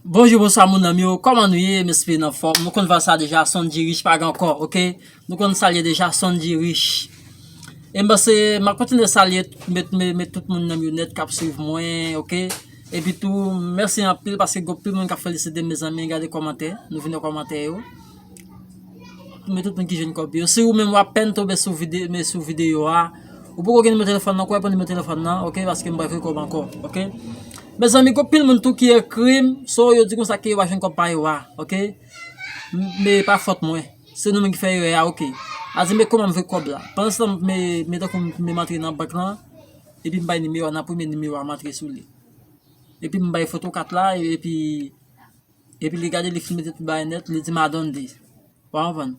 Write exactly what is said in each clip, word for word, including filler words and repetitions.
Bonjou, bonswa, moun nan m yo. Kòman nou ye? M espere n anfòm. Nou konn vwa sa deja, Sondy Rich pa gen ankò, oke? Nou konn sa l ye deja, Sondy Rich. E m panse, m ap kontinye salye, met, met, met tout moun nan m yo nèt k ap swiv mwen, oke? Epi tou, mèsi anpil paske gen anpil moun k ap felisite m, mezanmi, gade kòmantè, nou vin nan kòmantè yo. Men tout moun ki jwenn kòb yo. Si ou menm w apèn tonbe sou vide-, men sou videyo a, ou poko gen nimewo telefòn nan, kwè pran nimewo telefòn nan, oke, paske m pral voye kòb ankò, oke? Mezanmi, gen anpil moun tou ki ekri m, so yo di konsa ke yo pa jwenn kòb pa yo a, oke? M-, men pa fòt mwen. Se nou menm ki fè erè a, oke. A di, men kòman m voye kòb la? Pandan se tan, men, men tankou m, men m antre nan bank lan, epi m bay nimewo a, nan premye nimewo a, m antre sou li. Epi m bay foto kat la, epi, epi li gade, li filme tout bagay nèt, li di m a donde. Ou konprann?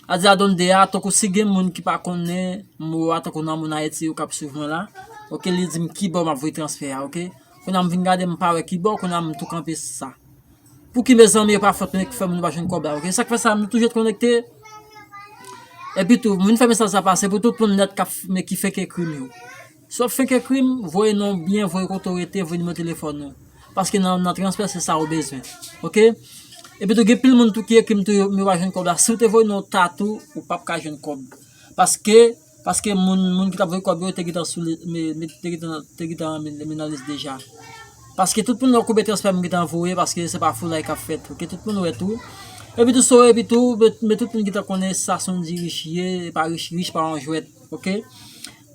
A di a donde a, tankou si gen moun ki pa konnen mo a, tankou nan moun Ayiti yo k ap swiv mwen la, oke, li di m ki bò m ap voye transfè a, oke? Kounye a m vin gade, m pa wè ki bò, kounye a m tou kanpe sa. Pouki, mezanmi, e pa fòt mwen ki fè moun yo pa jwenn kòb la, oke? Sa k fè sa, nou toujou ret konekte. Epi tou, m vin fè mesaj sa pase pou tout moun nèt k ap f-, men ki fenk ekri m yo. Si w ap fenk ekri m, voye non w byen, voye kote w rete, voye nimewo telefòn ou. Paske nan, nan transfè, se sa ou bezwen. Oke? Epi tou, gen pil moun tou ki ekri m tou, yo, yo pa jwenn kòb la. Si w te voye non w ta tou, ou p ap ka jwenn kòb. Paske, paske moun, moun ki t ap voye kòb yo, te gentan sou li, men, men, te gentan, te gentan men, men nan lis deja. Paske tout moun yo koube transfè m gentan voye, paske se pa foulay k ap fèt. Oke, tout moun wè tou. Epi tou, so, epi tou, men, men tout moun gentan konnen sa Sondy Rich ye, e pa Rich, Rich pa yon jwèt. Oke?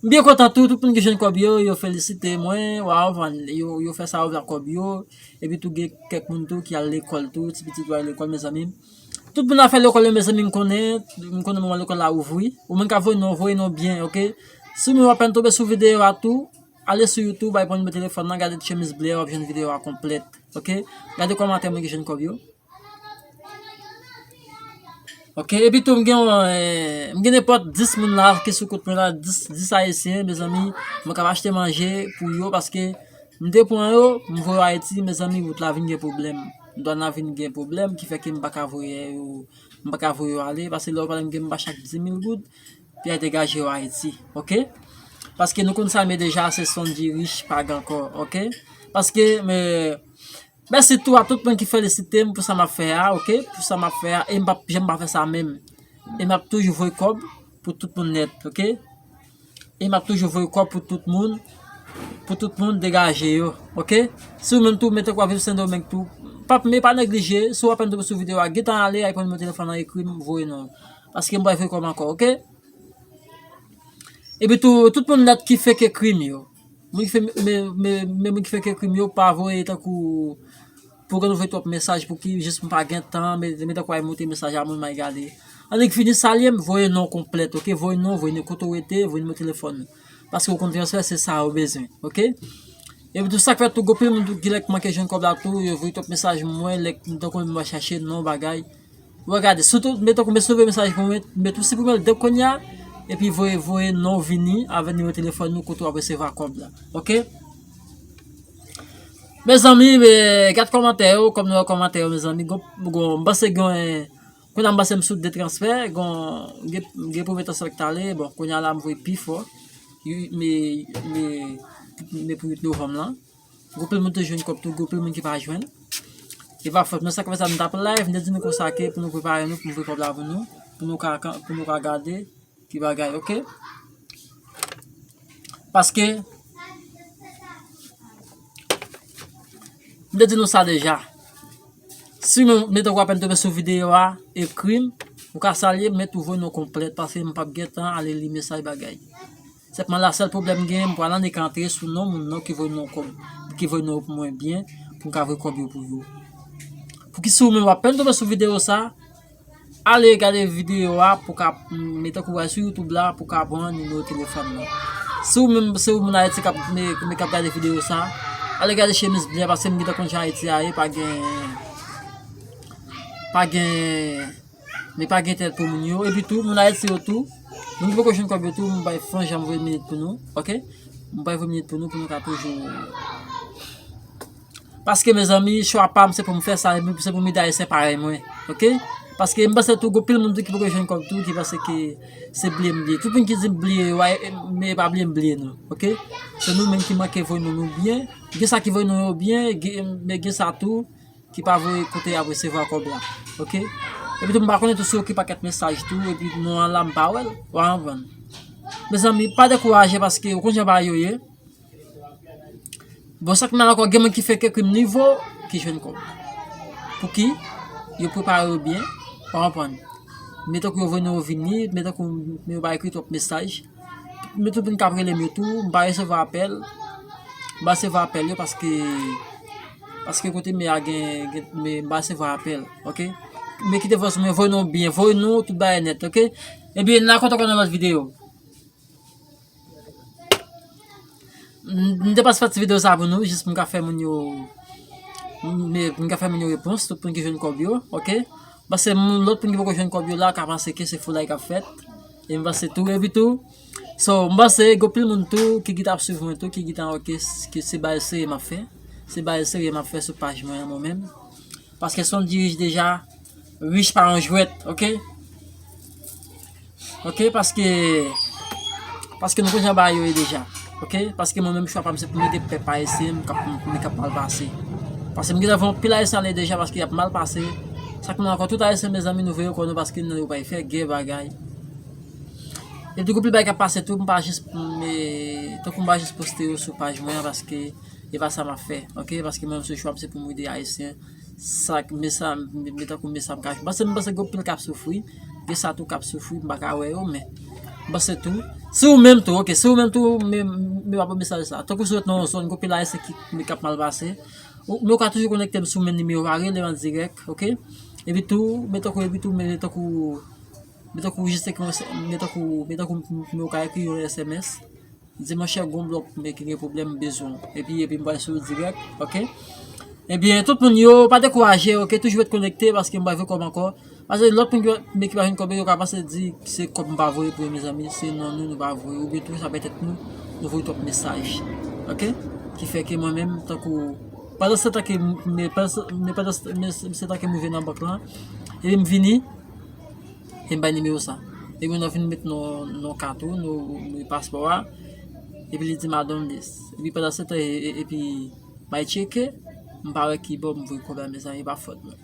M byen kontan tou, tout moun ki jwenn kòb yo, yo felisite mwen, waw, yo, yo fè sa yo vle ak kòb yo. Epi tou gen kèk moun tou ki al lekòl tou, ti pitit yo al lekòl, mezanmi. Tout moun ap fè lekòl yo, mezanmi, m konnen, m konnen moman lekòl la ouvri. Ou menm k ap voye non, voye non byen, oke? Si w menm w apèn tonbe sou videyo a tou, ale sou YouTube, al pran nimewo telefòn nan, gade ti chemiz ble a, w ap jwenn videyo a konplèt, oke? Gade kòmantè moun ki jwenn kòb yo. Oke, epi tou m gen, eh, m gen nenpòt dis moun la ki sou kont mwen la, dis, dis ayisyen, mezanmi, mwen ka achte manje pou yo, paske m te pran yo, m voye yo Ayiti, mezanmi, wout la vin gen pwoblèm. Dwàn la vin gen pwoblèm, ki fè ke m pa ka voye yo, m pa ka voye yo ale, paske lè yo pale m gen m ba chak dis mil goud, pou y al degaje yo Ayiti, oke? Paske nou konn sa, men deja, se Sondy Rich pa gen ankò, oke? Paske, men, mèsi tou a tout moun ki felisite m pou sa m ap fè a, oke? Pou sa m ap fè a, e m p ap janm pa fè sa menm. E m ap toujou voye kòb pou tout moun nèt, oke? E m ap toujou voye kòb pou tout moun, pou tout moun degaje yo, oke? Si w menm tou, men tankou w ap viv Sendomeng tou, p ap, men pa neglije, si w apèn tonbe sou videyo a, gentan ale, al pran nimewo telefòn nan, ekri m, voye non. Paske m pral voye kòb ankò, oke? Epi tou, tout moun nèt ki fenk ekri m yo. Moun ki fenk, men, men, men moun ki fenk ekri m yo, pa voye tankou pou ke nou voye twòp mesaj pou ki jis m pa gen tan, men, men tankou al monte mesaj a moun m al gade. Annik fini salye m, voye non konplèt, oke? Voye non, voye non kote w rete, voye nimewo telefòn ou. Paske ou konn transfè, se sa yo bezwen, oke? Epi tou sa k fè tou, gen anpil moun tou ki lè k manke jwenn kòb la tou, yo voye twòp mesaj mwen, lè m tankou m va chache non bagay. Ou gade, sitou, men tankou, men si w voye mesaj pou mwen, men tou siprime l de kounye a, epi voye, voye non vini avèk nimewo telefòn nou kote w ap resevwa kòb la. Oke? Mezanmi, men, gad kòmantè yo, kòm nou wè kòmantè yo, mezanmi, gon, gon, m panse gen, kounye a m panse m sou de transfè, gon, gen, gen premye transfè k t ale, bon, kounye a la m voye pi fò, men, men, men pou uit novanm lan. Gen anpil moun te jwenn kòb tou, gen anpil moun ki pa jwenn. E pa fòt mwen, sa k fè sa, m t ap live, m te di nou konsa ke pou nou prepare nou, pou nou voye kòb la pou nou, pou nou ka, pou nou ka gade ki bagay, oke? Paske, m te di nou sa deja. Si men, men tankou w apèn tonbe sou videyo a, ekri m, ou ka salye m, men tou voye non konplèt, paske m p ap gen tan ale li mesaj bagay. Sèlman la, sèl pwoblèm m gen, m pral annik antre sou non moun nan ki voye non kòb, ki voye non yo pou mwen byen, pou m ka voye kòb yo pou yo. Pouki si ou menm w apèn tonbe sou videyo sa, ale gade videyo a pou ka, men tankou w al sou YouTube la pou ka pran nimewo telefòn nan. Si ou menm, se ou moun Ayiti k ap, men, men k ap gade videyo sa, ale gade chemiz ble a, paske m gentan konn jan Ayiti a ye, pa gen, pa gen, men pa gen tèt pou moun yo. Epi tou, moun Ayiti yo tou, moun ki poko jwenn kòb yo tou, m bay fon jan m voye minit pou nou, oke? M bay fon minit pou nou, pou nou ka toujou. Paske, mezanmi, chwa pa m, se pou m fè sa, se pou m ede Ayisyen parèy mwen, oke? Paske m panse tou, gen anpil moun tou ki poko jwenn kòb tou, ki panse ke se bliye m bliye. Tout moun ki di m bliye yo, men e pa bliye m bliye nou, oke? Se nou menm ki manke voye non nou byen. Gen sa ki voye non yo byen, gen, men gen sa tou, ki pa voye kote y ap resevwa kòb la. Oke? Epi tou, m pa konnen tou si yo ki pakèt mesaj tou, epi non an la, m pa wè l. Ou pa konprann? Mezanmi, pa dekouraje paske ou konn jan bagay yo ye. Bon, sa k mal ankò, gen moun ki fè kèk nivo ki jwenn kòb. Pouki? Yo prepare yo byen, ou pa konprann? Men tankou yo voye non yo vini, men tankou yo pa ekri twòp mesaj. Men tout moun k ap rele m yo tou, m pa resevwa apèl. M pa resevwa apèl yo paske, paske kote m ye a gen, gen, men m pa resevwa apèl, oke? Men kite vòs mwen, voye non byen, voye non tout bagay nèt, oke? Ebyen, n a kontan nan lòt videyo. M m te pas fè ti videyo sa pou nou, jis pou m ka fè moun yo, m m ka fè moun yo repons, tout moun ki jwenn kòb yo, oke? Paske moun, lòt moun ki poko jwenn kòb yo la, ka panse ke se foulay k ap fèt. E m panse tou, epi tou, so, m panse, gen anpil moun tou, ki gentan ap swiv mwen tou, ki gentan wè ke s- ke se bagay serye m ap fè. Se bagay serye m ap fè sou paj mwen an, mwen menm. Paske se yon dirij deja, rich pa yon jwèt, oke? Oke, paske, paske nou konn jan bagay yo ye deja. Oke? Paske mwen menm chwa pa m se pou m ede pèp ayisyen m k ap, m k ap mal pase. Paske m gentan vle anpil ayisyen ale deja paske y ap mal pase. Sa k mal ankò, tout ayisyen, mezanmi, nou veye kò nou paske nou pa fè gè bagay. E di kou pil bagay k ap pase tou, m pa jis, m, e, tankou m pa jis poste yo sou paj mwen an paske e pa sa m ap fè. Oke? Paske mwen menm se chwa m se pou m ede ayisyen. Sa, men sa, men tankou men sa m ka, m panse, m panse gen anpil k ap soufri, gen sa tou k ap soufri, m pa ka wè yo, men m panse tou, si ou menm tou, oke, si ou menm tou, men, men w ap wè mesaj sa, tankou si w ret nan yon zòn, gen anpil ayisyen ki, men k ap mal pase, ou, men w ka toujou konekte m sou menm nimewo a, rele m an dirèk, oke? Epi tou, men tankou, epi tou, men tankou, men tankou jis ekri yon, men tankou, men tankou, men w ka ekri yon S M S. Di, monchè, gon blòk men ki gen pwoblèm, m bezwen w. Epi, epi m pral sou dirèk, oke? Ebyen, tout moun yo, pa dekouraje, oke? Toujou ret konekte, paske m pral voye kòb ankò. Paske lòt moun ki, men ki pa jwenn kòb yo, yo ka panse di se kòb m pa voye pou yo, mezanmi. Se non nou, nou pa voye. Oubyen tou, sa pètèt nou, nou voye twòp mesaj, oke? Ki fè ke mwen menm, tankou, pandan se tan ke m, men pandan se, men se, se tan ke m rive nan bank lan, epi m vini, e m bay nimewo sa. Epi nou vin met non, non kat ou, non, non paspò a. Epi li di m I don't list. Epi pandan se tan, e, e, epi m al tcheke, m pa wè ki bò m voye kòb la, mezanmi, e pa fòt mwen.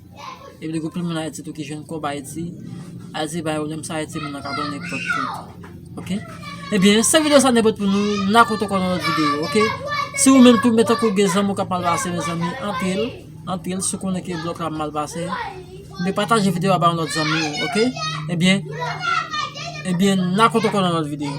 Epi gen anpil moun Ayiti tou ki jwenn kòb Ayiti. Ayiti pa gen pwoblèm sa, Ayiti moun nan ka pran nenpòt kote. Oke? Ebyen, se videyo sa te pote pou nou, n a kontan ankò nan lòt videyo, oke? Si ou menm tou, men tankou gen zanmi w k ap mal pase, mezanmi, antre l, antre l, si w konnen ke blòk la ap mal pase, men pataje videyo a ba yon lòt zanmi w, oke? Ebyen, ebyen, n a kontan ankò nan lòt videyo.